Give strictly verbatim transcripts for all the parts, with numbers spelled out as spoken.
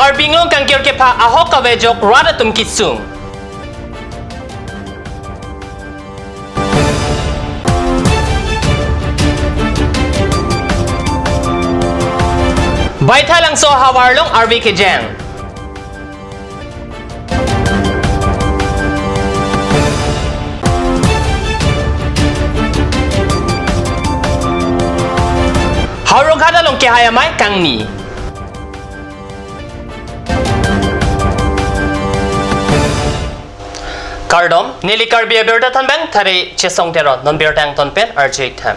Karbi Anglong kangkir kepha ahok kave ajok rat atum kesung. Baithalangso ahavar along arve kejang. Howraghat along kehai amei kangni. Kardom, neli Karbi abirta thanbang thari Chesong Teron, non birta angton pen arju-ik tha.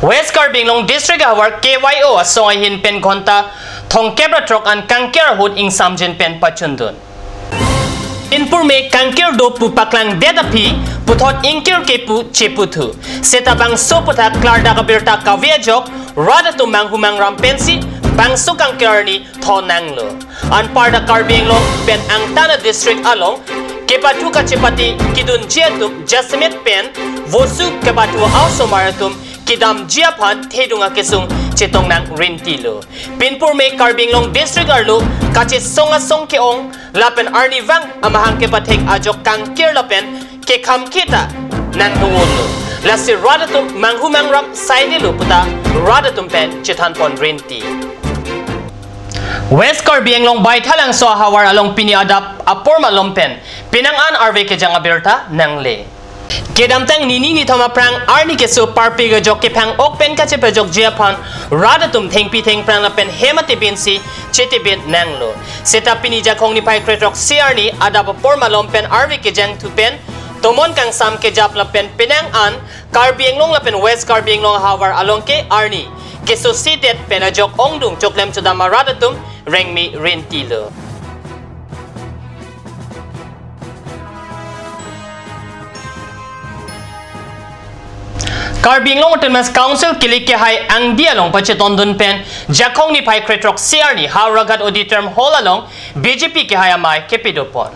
West Karbi Anglong District ahavar K Y O asong ahin pen ghonta thomkep ra throk an kangkir ahut ingsamjin pen pachundun. Pinpur me kangkir do pu paklangdet aphi puthot ingkir ke pu cheputhu. Seta bangso aputhak klardak abirta kave ajok rat atum manghu mangram pensi bangso kangkir arni thon nanglo. Anparta Karbi Anglong pen angtan a-district along kepathu kachepate kedunji atum jasemet pen vosu kepathu a-osomar atum kedamji aphan thedung akesung chetong nang rintilo. Pinpur me Karbi Anglong District arlo kachesong asong ke-ong lapen arnivang amahang kepathek ajok kangkir lapen kekham kita nangdunlo. Lasi rat atum manghu mangram saidelo puta rat atum pen chethanpon rinti. West Karbi Anglong Baithalangso ahavar along pini adap apor malom pen penang an arve kejang abirta nangle. Kedamtang nini nithom aphrang arni keso parpik ajok kephang ok pen kachepajokji aphan rat atum thengpi thengphrang lapen hem atebinsi chetebin nanglo. Seta pini Jakhong niphai kre throksi arni adap apor malom pen arve kejangthu pen tomon kangsam kejap lapen penang an Karbi Anglong lapen West Karbi Anglong ahavar along ke arni keso sidet pen ajok ongdung choklem chodam arat atum rengme rintilo. Karbi Anglong Autonomous Council kilik kehai angdi along pachetondun pen Jakhong niphai kre throksi arni Howraghat Auditorium Hall along B J P kehai amei kepidopon.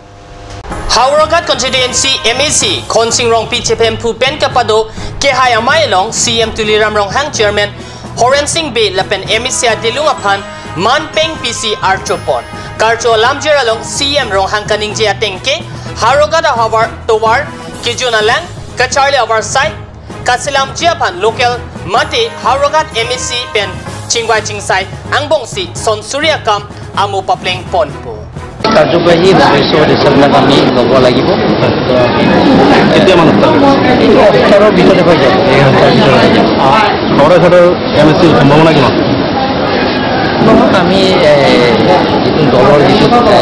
Howraghat Constituency M A C Khonsing Rongpi chephemphu pen kapado kehai amei along C M Tuliram Ronghang, Chairman Horen Sing Bey lapen M A C adilung aphan man peng pisi archopon. Karcho alamjir along C M Ronghang kaningje ateng ke Howraghat ahavar tovar kejun alang kacharli avarsai kaselamji aphan local mate Howraghat M A C pen chingvai chingsai angbongsi son suri akam amo paplengponpo. কাৰ্যবাহী সদস্য সদস্যবিলাক আমি ল'ব লাগিব। কেতিয়া মানে start হ'ব? এইটো সপ্তাহৰ ভিতৰতে হৈ যাব, এই সপ্তাহৰ ভিতৰতে। আহ, সদস্যৰ M A C সম্ভাৱনা কিমান? নহয়, আমি, এ, যিটো দলৰ যিটো, এ,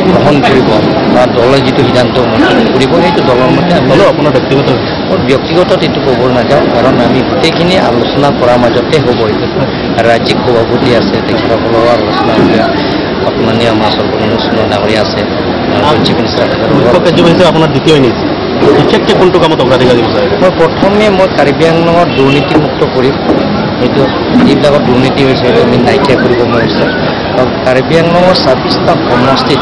গ্ৰহণ কৰিব বা দলৰ যিটো সিদ্ধান্ত মতে কৰিব, সেইটো দলৰ মতে আমি হ'লেও আপোনাৰ ব্যক্তিগত মোৰ ব্যক্তিগত এইটো ক'ব নাযাওঁ, কাৰণ আমি গোটেইখিনি আলোচনা কৰাৰ মাজতে হ'ব এইটো। ৰাজ্যিক সভাপতি আছে, তেখেতসকলৰ আলোচনা হ'ব। মাননীয় আমাৰ সৰ্বানন্দ সোণোৱাল ডাঙৰীয়া আছে, আমাৰ Chief Minister তেখেতসকলৰ মুখ্য কাৰ্যবাহী হিচাপে আপোনাৰ দ্বিতীয় ইনিংছ। বিশেষকৈ কোনটো কামত অগ্ৰাধিকাৰ দিব বিচাৰে? মই প্ৰথমে মই কাৰ্বি আংলঙৰ দুৰ্নীতিমুক্ত কৰিম, এইটো যিবিলাকত দুৰ্নীতি হৈছে সেইটো আমি নাইকিয়া কৰিব মন আছে। আৰু কাৰ্বি আংলঙৰ ছাব্বিছটা সমষ্টিত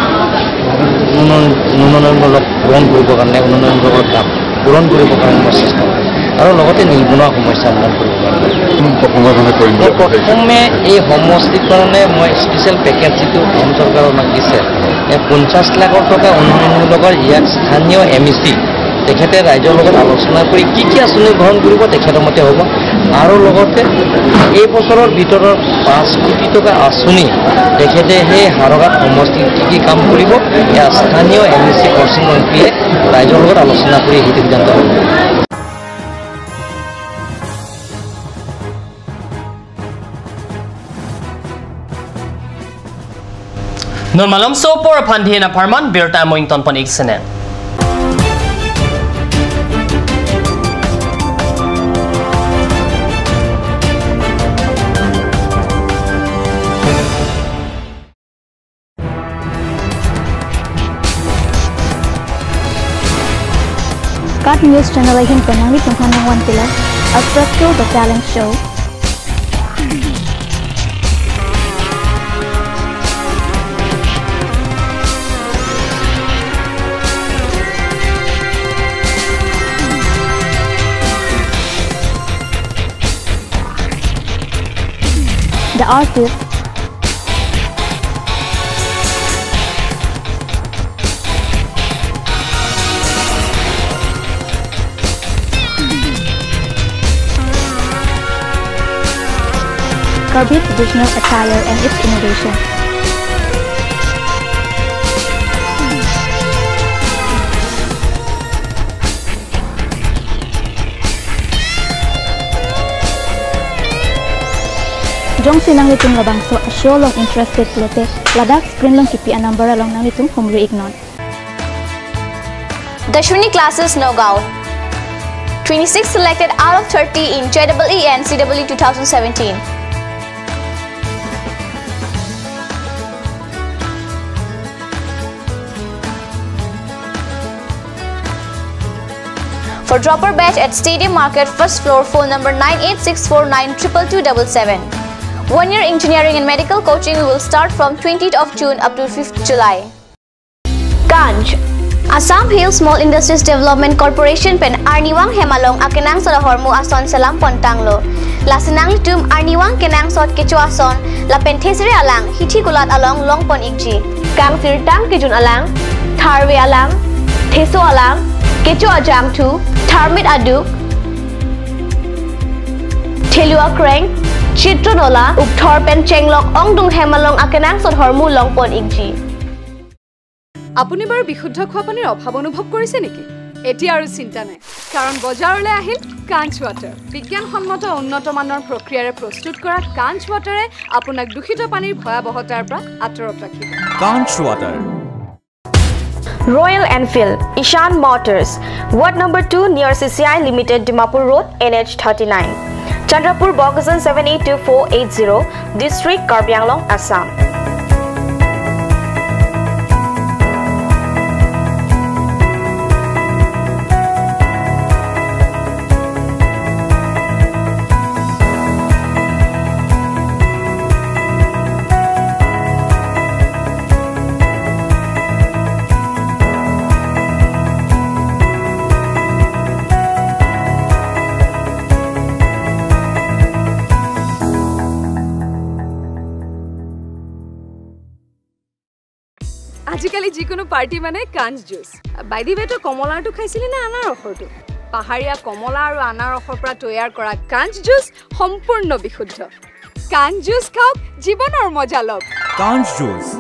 উন্নয়ন, উন্নয়নমূলক পূৰণ কৰিবৰ কাৰণে, উন্নয়নমূলকৰ কাম পূৰণ কৰিবৰ কাৰণে মই চেষ্টা কৰিম আৰু লগতে নিবনুৱা সমস্যা সমাধান কৰিবৰ কাৰণে। প্ৰথমে কৰিম বুলি মই প্ৰথমে এই সমষ্টিৰ কাৰণে মই স্পেচিয়েল পেকেজ যিটো অসম চৰকাৰে আমাক দিছে, এই পঞ্চাছ লাখৰ টকা উন্নয়নমূলকৰ ইয়াত স্থানীয় M A C তেখেতে ৰাইজৰ লগত আলোচনা কৰি কি কি আঁচনি গ্ৰহণ কৰিব তেখেতৰ মতে হ'ব। আৰু লগতে এই বছৰৰ ভিতৰত পাঁচ কোটি টকা আঁচনি তেখেতে সেই হৌৰাঘাট সমষ্টিত কি কি কাম কৰিব, এয়া স্থানীয় M A C খৰচুং ৰংপিয়ে ৰাইজৰ লগত আলোচনা কৰি সেইটো সিদ্ধান্ত ল'ব। Non malomso apor aphan dina pharman birta mo ingtonpon-ik sinang. KAT News Channel ahin pen nanglitum aphan nangvan pilar Astro Show, The Talent Show. The Artist. Orbit traditional attire and its innovation. Jongsi nanglitum labangso a-show along interested pulote, ladak screen along kipi a-number along nanglitum humri iknon. Dashwini Classes, Nagaon. Twenty-six selected out of thirty in J E E and C E E two thousand seventeen. For dropper batch at Stadium Market, first floor, phone number nine eight six four nine triple two double seven. One year engineering and medical coaching will start from twentieth of June up to fifth July. Kanj. Assam Hill Small Industries Development Corporation pen arnivang hem along akenangsot ahormu ason selam pontanglo. Lasi nanglitum arnivang kenangsot kecho ason lapen thesere alang hithi kulat along longpon ikji. Kangsirtang kejun alang, tharve alang, theso alang, kecho ajangthu, tharmit aduk, thelu akreng, chitro nola, ukthor pen chenglok ongdung hem along akenangsot ahormu longpon ikji. আপুনি বাৰু বিশুদ্ধ খোৱা পানীৰ অভাৱ অনুভৱ কৰিছে নেকি? এতিয়া আৰু চিন্তা নাই, কাৰণ বজাৰলৈ আহিল কাঞ্চ ৱাটাৰ। বিজ্ঞানসন্মত উন্নত মানৰ প্ৰক্ৰিয়াৰে প্ৰস্তুত কৰা কাঞ্চ ৱাটাৰে আপোনাক দূষিত পানীৰ ভয়াৱহতাৰ পৰা আঁতৰত ৰাখিব। Kanj Water. Royal Enfield, Ishan Motors, Ward number two near C C I Limited, Dimapur Road, N H thirty-nine. Chandrapur, Bokajan seven eight two four eight zero, District, Karbi Anglong, Assam. আজিকালি যিকোনো পাৰ্টি মানে কাঞ্চ juice. By the way, তই কমলাৰটো খাইছিলি নে আনাৰসৰটো? পাহাৰীয়া কমলা আৰু আনাৰসৰ পৰা তৈয়াৰ কৰা কাঞ্চ জুচ সম্পূৰ্ণ বিশুদ্ধ। কাঞ্চ জুচ খাওক, জীৱনৰ মজা লওক। Kanj Juice.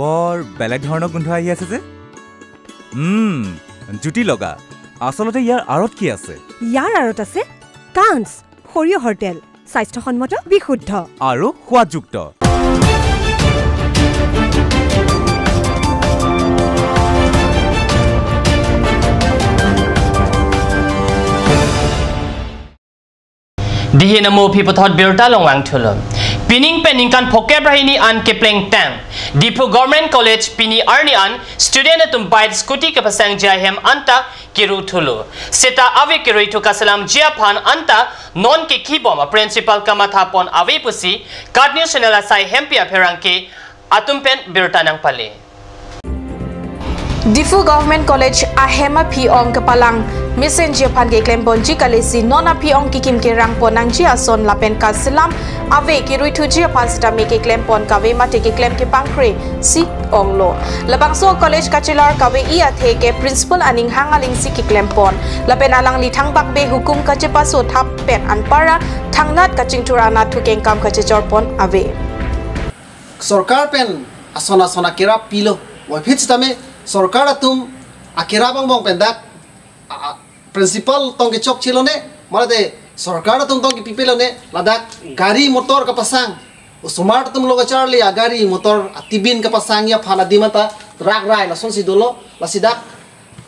বৰ বেলেগ ধৰণৰ গোন্ধ আহি আছে যে। উম, জুতি লগা। আচলতে ইয়াৰ আঁৰত কি আছে? ইয়াৰ আঁৰত আছে কাঞ্চ, সৰিয়হৰ তেল, স্বাস্থ্যসন্মত, বিশুদ্ধ। আৰু সোৱাদযুক্ত। Dihin amo aphi puthot birta longvang thulo. Pining pen ningkan phokep ra hini an keplengtang Diphu Government College pini arni an student atum bike scooty kepasangji ahem anta kiru thulo. Seta ave kiruithu kaselamji aphan anta non kekhi bom a principal kamatha pon ave pusi KAT News Channel asai hempi apherangke atum pen birta nangpale. Diphu Government College ahem aphi ong kepalang mesenji aphan keklem ponji kalesi non aphi ong kekim kerang pon nangji ason lapen kaselam ave kiruithuji aphan sitame keklem pon kave mate keklem kepangkre si onglo. Labangso college kachelar kave-i athe ke principal aning hang aling si keklem pon. Lapen alangli thangbak be hukum kachepaso thap pen anparta thangnat kachingthur anat thukengkam kachechor pon ave. Sorkar pen ason ason akerap pilo. Puvoiphit sitame sorkar atum akerap angbong pen dak, a, a, principal tong kechokche lone, mate sorkar atum tong kepipe lone, ladak gari motor kapasang. Osomar atum lo kacharli agari motor atibin kapasangji aphan adim ta rakrai lasonsi dolo, lasi dak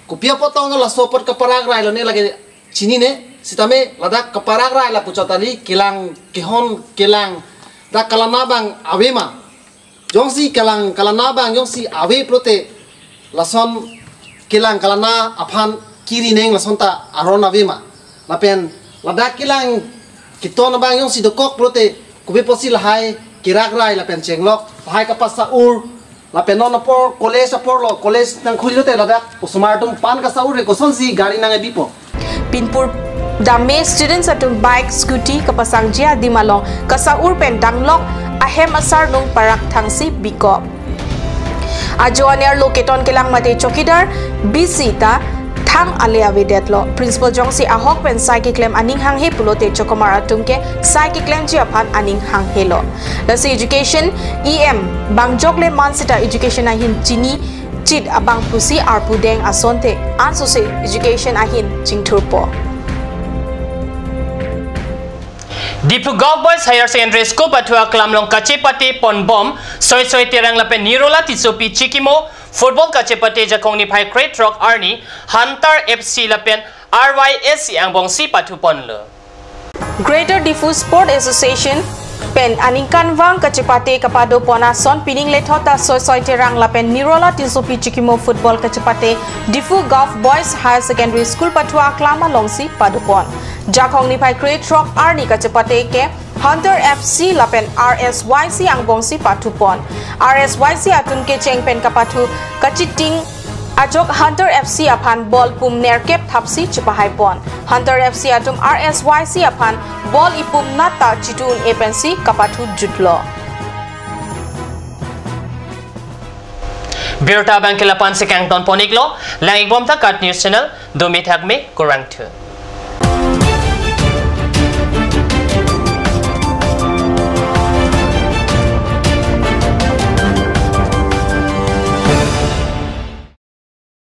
kopi apot tong laso apot kaparakrai lone lake chinine, sitame ladak kaparakrai lapu chot kali, kelang kehon kelang dak kalana abang avema. Jongsi kelang kalana abang jongsi ave pulote lason kelang kalana aphan kirineng lason ta aron avema. Lapen ladak kelang keton abang jongsi dokok pulote kopi apotsi lahai kerakrai lapen chenglok, lahai kapasa-ur, lapen non apor college apor lo, college nangkhui lote ladak osomar atum pan kasa-ur re kosonsi gari nang-ebipo. Pinpur dame students atum bike, scooty kapasangji adim along kasa-ur pen danglok ahem asarnung parak thangsi bikok. Ajo anerlo keton kelang mate chowkidar bisi ta thang ale avedetlo. Principal jongsi ahok pen sai keklem aning hanghe pulote chokomar atum ke sai keklemji aphan aning hanghelo. Lasi education E M bangjok le man seta education ahin chini chit abang pusi arpu deng asonte ansose education ahin chingthurpo. Diphu Govt Boys Higher Secondary School pathu aklam along kachepate ponbom Soisoi Terang lapen Nirola Tissopi Chikimo football kachepate Jakong niphai krethrok arni Hunter F C lapen R Y S C angbongsi pathuponlo. Greater Diphu Sport Association pen aningkanvang kachepate kapadopon ason pining lethot ta Soisoi Terang lapen Nirola Tissopi Chikimo football kachepate Diphu Govt Boys Higher Secondary School pathu aklam alongsi padopon. Jakong niphai krethrok arni kachepate ke Hunter F C lapen R S Y C angbongsi pathupon. R S Y C atum kecheng pen kapathu kachiting ajok Hunter F C aphan ball pum nerkep thapsi chepahaipon. Hunter F C atum R S Y C aphan ball ipum nat ta chitu un-e pensi kapathu jutlo. Birta abang ke lapu-an si kangtonpon-iklo, lang-ikbom ta KAT News Channel, dome thakme, kurvangthu.